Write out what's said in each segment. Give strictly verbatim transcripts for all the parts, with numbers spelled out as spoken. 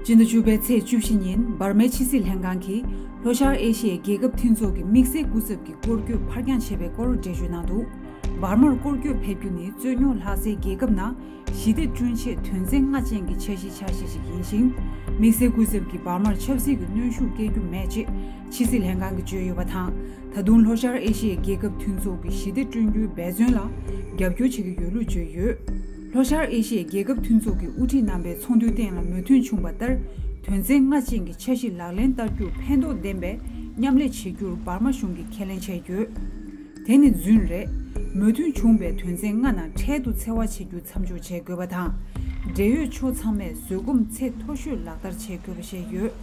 སྤྱི་ཟླ་བཅུ་པའི་ཚེས་བཅུ་བཞི་ཉིན་འབར་མའི་ཕྱི་སྲིད་ལྷན་ཁང་གིས་ལྷོ་ཤར་ཨེ་ཤི་ཡའི་རྒྱལ་ཁབ་མཐུན་ཚོགས་ཀྱི་དམིགས་བསལ་སྐུ་ཚབ་ཀྱི་སྐོར་སྐྱོད་ཕར་འགྱངས་བྱས་པའི་སྐོར་འགྲེལ་བརྗོད་གནང་འདུག་འབར་མར་སྐོར་སྐྱོད་ཕེབས་རྒྱུ་ནི་རྩོད་རྙོག་ལྷག་སའི་རྒྱལ་ཁབ་ནང་ཞི་བདེ་བསྐྲུན་ཆེད་དོན་ཚན་ལྔ་ཅན་གྱི་འཆར་གཞིའི་འཆར་གཞི་ཞིག་ཡིན་ཞིང་། དམིགས་བསལ་སྐུ་ཚབ་ཀྱིས་འབར་མར་ཆབ་སྲིད་ཀྱི་གནོན་ཤུགས་སྐྱེལ་རྒྱུ་མེད་ཅེས་ཕྱི་སྲིད་ལྷན་ཁང་གིས་བརྗོད་ཡོད་པ་དང་། ད་དུང་ལྷོ་ཤར་ཨེ་ཤི་ཡའི་རྒྱལ་ཁབ་མཐུན་ཚོགས་ཀྱི་ཞི་བདེ་བསྐྲུན་རྒྱུའི་འབད་བརྩོན་ལ་རྒྱབ་སྐྱོར་བྱེད་ཀྱི་ཡོད་ལུགས་བརྗོད་ཡོད། ལྷོ་ཤར་ཨེ་ཤི་ཡའི་རྒྱལ་ཁབ་མཐུན་ཚོགས་ཀྱི་དབུ་ཁྲིད་རྣམ་པའི་ཚོགས་འདུའི་སྟེང་ལ་མོས་མཐུན་བྱུང་བ་ལྟར། དོན་ཚན་ལྔ་ཅན་གྱི་འཆར་གཞི་ལག་ལེན་བསྟར་རྒྱུར་ཕན་ཐོགས་ལྡན་པའི་མཉམ་ལས་བྱེད་རྒྱུར་འབར་མ་གཞུང་གིས་ཁས་ལེན་བྱས་ཡོད། དེ་ནི་རྫུན་རེད། མོས་མཐུན་བྱུང་བའི་དོན་ཚན་ལྔ་ནང་འཕྲལ་དུ་འཚེ་བ་བྱེད་རྒྱུ་མཚམས་འཇོག་བྱེད་དགོས་པ་དང་། འབྲེལ་ཡོད་ཕྱོགས་ཚང་མས་བཟོད་སྒོམ་ཚད་མཐོ་ཤོས་ལག་བསྟར་བྱེད་དགོས་པ་བཤད་ཡོད།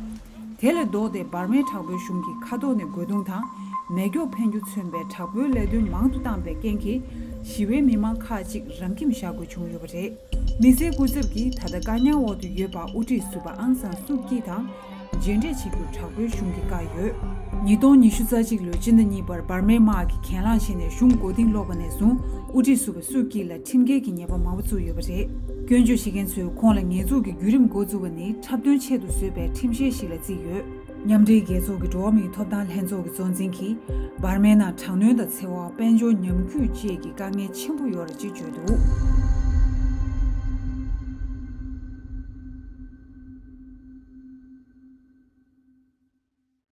དེ་ལས་ལྡོག་སྟེ་འབར་མའི་དྲག་པོའི་གཞུང་གིས་མཁའ་ཐོག་ནས་རྒོལ་རྡུང་དང་། མེ་སྒྱོགས་འཕེན་རྒྱུ་མཚོན་པའི་དྲག་པོའི་ལས་དོན་མང་དུ་བཏང་བའི་རྐྱེན་གྱིས། ཞི་བའི་མི་མང་ཁག་ཅིག་རང་ཁྱིམ་བཞག་དགོས་བྱུང་ཡོད་པ་རེད། དམིགས་བསལ་སྐུ་ཚབ་ཀྱིས་ད་ལྟ་བཀག་ཉར་འོག་ཏུ་ཡོད་པ་དབུ་ཁྲིད་ཟུར་པ་ཨང་སང་སུའུ་ཀི་དང་མཇལ་འཕྲད་བྱེད་རྒྱུར་དྲག་པོའི་གཞུང་གིས་བཀག་ཡོད། ཉིས་སྟོང་ཉི་ཤུ་རྩ་གཅིག་ལོའི་སྤྱི་ཟླ་གཉིས་པར་འབར་མའི་དམག་གིས་གྱེན་ལངས་བྱས་ནས་གཞུང་མགོ་རྟིང་སློག་པ་ནས་བཟུང་དབུ་ཁྲིད་ཟུར་པ་སུའུ་ཀི་ལ་ཁྲིམས་འགལ་གྱི་ཉེས་པ་མང་པོ་བཙུགས་ཡོད་པ་རེད། སྐྱོན་བརྗོད་བྱེད་མཁན་ཚོས་ཁོང་ལ་ཉེས་འཛུགས་ཀྱི་བརྒྱུད་རིམ་འགོ་བཙུགས་པ་ནི་འཁྲབ་སྟོན་ཆེད་དུ་བཟོས་པའི་ཁྲིམས་བཤེར་ཞིག་ལ་བརྩིས་ཡོད། མཉམ་འབྲེལ་རྒྱལ་ཚོགས་ཀྱི་འགྲོ་བ་མིའི་ཐོབ་ཐང་ལྷན་ཚོགས་ཀྱི་གཙོ་འཛིན་གྱིས། འབར་མའི་ནང་དྲག་གནོན་དང་འཚེ་བ། དཔལ་འབྱོར་ཉམས་རྒུད་བཅས་ཀྱི་དཀའ་ངལ་ཆེན་པོ་ཡོད་རེད་ཅེས་བརྗོད་འདུག